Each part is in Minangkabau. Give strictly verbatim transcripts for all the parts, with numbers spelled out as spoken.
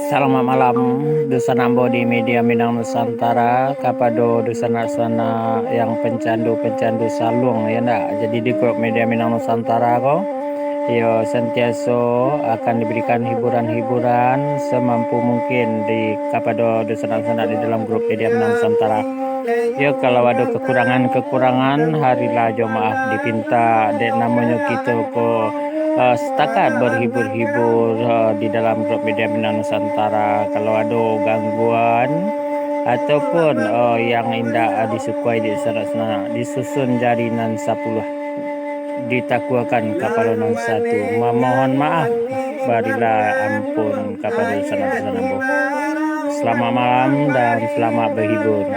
Salamat malam, dunsanak ambo di Media Minang Nusantara, kapado dunsanak-sanak yang pencandu-pencandu saluang, ya ndak? Jadi di grup Media Minang Nusantara ko, iyo santiaso akan diberikan hiburan-hiburan semampu mungkin di, kapado dunsanak-sanak di dalam grup Media Minang Nusantara. Yo, kalau ado kekurangan-kekurangan, harilah jo maaf dipinta, dek namonyo kito ko, eh, setakat berhibur-hibur, eh, di dalam grup Media Minang Nusantara. Kalau ado gangguan ataupun, eh, yang indak, eh, disukai di sanak-sanak, disusun jari nan sapuluah, ditakuakan kapalo nan satu. Mamohon maaf, barilah ampun kapado sanak-sanak ambo. Selamat malam dan selamat berhibur.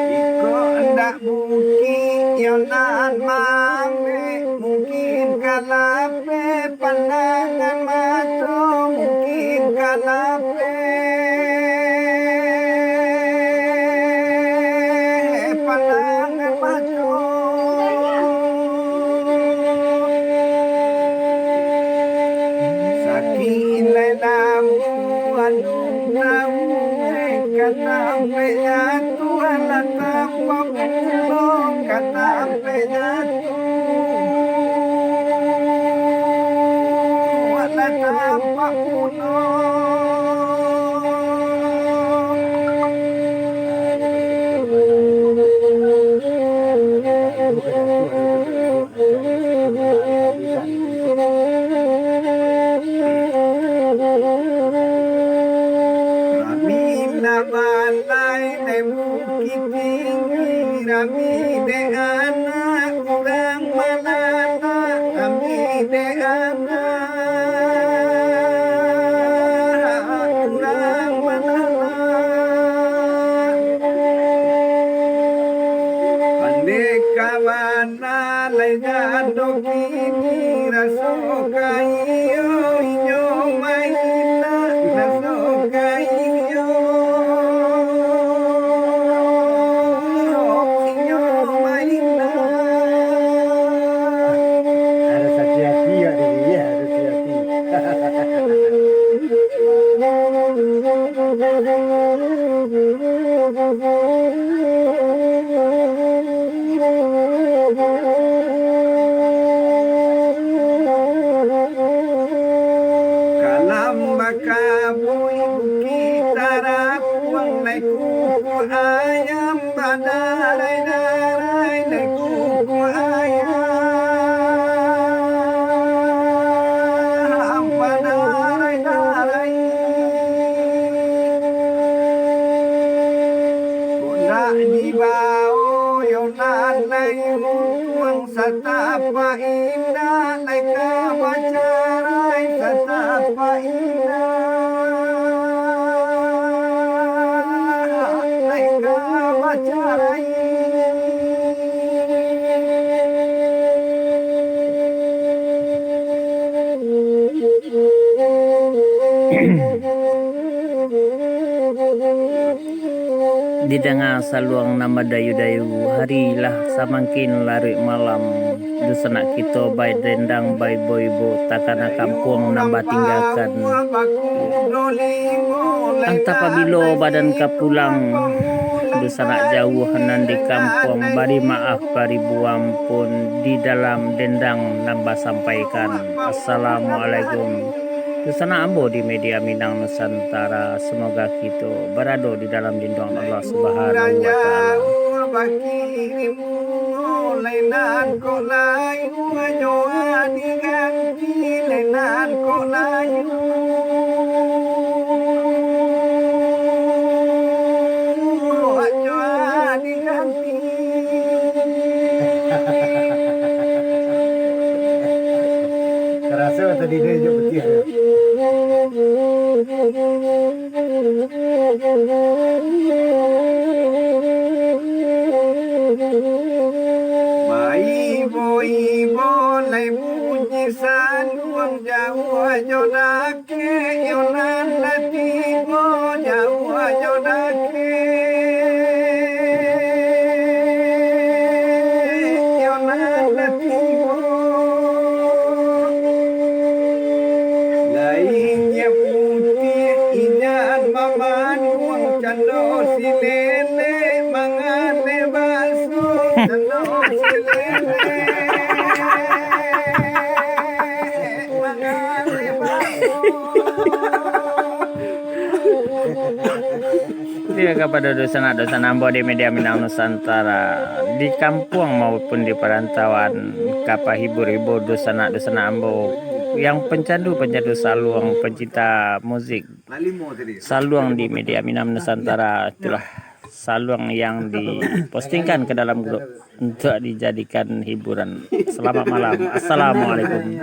Iko ndak bukik yo nan mamek, mungkin ka lapeh pandangan mato, mungkin ka lapeh pandangan mato. Sakik lai lamu anu namu, eh, ka tampek jatuah lah tampak pulo, ka tampek jatuah lah tampak pulo. Kami nak balai dek Bukittinggi, rami dek anak urang malanak, rami dek anak urang malanak. Pandai kawan Nah, lai jado kini raso ka iyo, inyo mainak, raso ka iyo, inyo mainak. Harus hati-hati ya, Dewi, ya, harus hati-hati. Kalam bakabuik bukik tarapuang, lai kuku ayam badarai-darai, lai kuku ayam badarai-darai. Kok nak dibao yo nan lai untuang, satapak indak lai ka bacarai, satapak indak lai ka bacarai. Didanga saluang nan badayu-dayu, hari lah samangkin laruik malam. Dunsanak kito badendang baibo-ibo, takana kampuang nan batinggakan. Antah pabilo badan ka pulang, dunsanak jauah nan di kampuang, bari maaf bari buang pun di dalam dendang nan basampaikan. Assalamualaikum. Dunsanak ambo di Media Minang Nusantara, semoga kito barado di dalam lindungan Allah Subhanahu wa Taala. Karasa tadi dia injak putiah, ya. Baibo-ibo lai bunyi saluang, jauah jo dakek, yo nan lah tibo, jauah jo dakek, yo nan lah tibo. Lainyo putiah inyan mamanuang, cando silele mangaleh baso, cando silele mangaleh baso. Dia kapado dunsanak-dunsanak ambo di Media Minang Nusantara, di kampuang maupun di parantauan, ka pahibur-hibur dunsanak-dunsanak ambo yang pencandu-pencandu saluang, pencinta muzik saluang di Media Minang Nusantara, itulah saluang yang dipostingkan ke dalam grup untuk dijadikan hiburan. Selamat malam. Assalamualaikum.